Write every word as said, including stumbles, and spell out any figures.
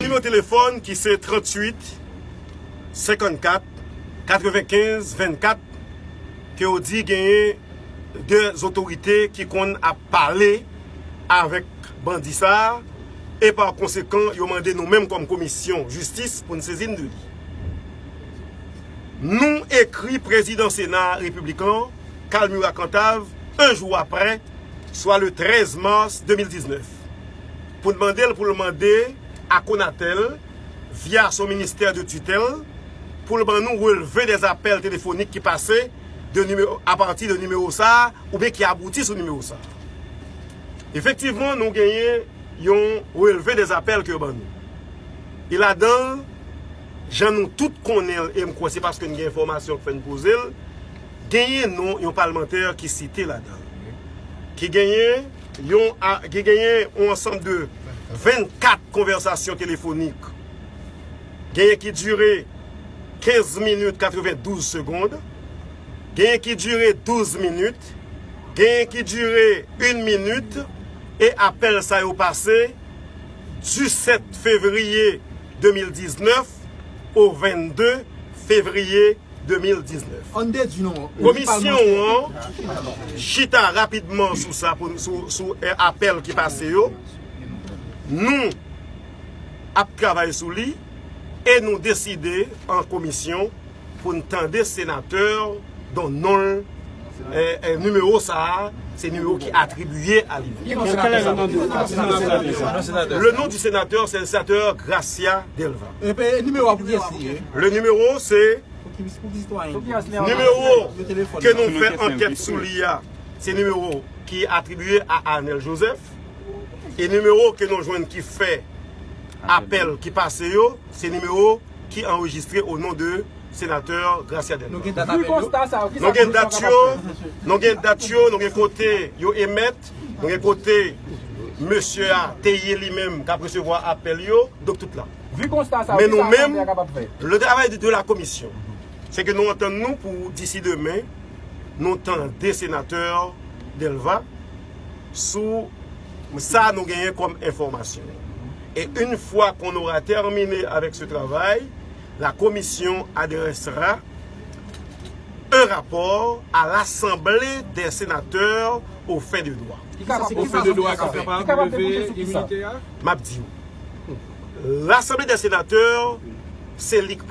Nimewo telefòn ki se tranntuit senkannkat katrevenkenz vennkat, ke yo di genyen de otorite ki konn ap pale avèk bandi sa a, e pa konsekan, yo mande nou menm kòm komisyon jistis pou n sezi n de li. Nou ekri prezidan Sena Repiblik lan, Carl Murat Cantave, en jou aprè, swa le trèz mas de mil diznèf, pou n mande l pou l mande a Conatel, via son ministè de titèl, pou l ban nou relve dè apèl telefonik ki pase de nimewo, apati de nimewo sa a, oubyen ki abouti sou nimewo sa a. Efektivman, nou genyen yon relve dè apèl ke yo ban nou. E ladan l, jan nou tout konnen l, e m kwè se paske n gen enfòmasyon k fè n poze l, genyen non yon palmantè ki site ladan l. Ki genyen yon, a- ki genyen yon ansanm de vennkat konvèsasyon telefonik. Genyen ki dire kenz minit katrevendouz segonn. Genyen ki dire douz minit. Genyen ki dire en minit. E apèl sa yo pase disèt fevriye de mil diznèf o vennde fevriye de mil diznèf. Ann dedui non. Komisyon an chita rapidman sou sa, pou, sou, sou, eh, apèl ki pase yo. Nou ap travay sou li e nou deside an komisyon pou n tande senatè dont non l, eh, eh, nimewo sa a, se nimewo ki atribiye a li menm. Le nom du sénateur, c'est le sénateur Gracia Delva. Epi nimewo a pou kiyès li ye? Le numéro, c'est nimewo ke nou fè ankèt sou li a, se nimewo ki atribiye a Arnel Joseph. E nimewo ke nou jwenn ki fè apèl ki pase yo, se nimewo ki anrejistre o non de senatè Gracia Delva. Nou gen dat apèl yo? Nou gen dat yo, nou gen dat yo, nou gen kote yo emèt, nou gen kote mesye a te ye li menm k ap resevwa apèl yo, donk tout la. Men nou menm, le travay de, de la komisyon, se ke nou antann nou pou disi demen, nou tande senatè Delva sou sa nou genyen kòm enfòmasyon. Et une fois qu'on aura terminé avec ce travail, la commission adressera un rapport à l'Assemblée des sénateurs aux fins de droit. Aux fins de droit, sa kapab leve iminite a? M ap di w. L'Assemblée des sénateurs, se li k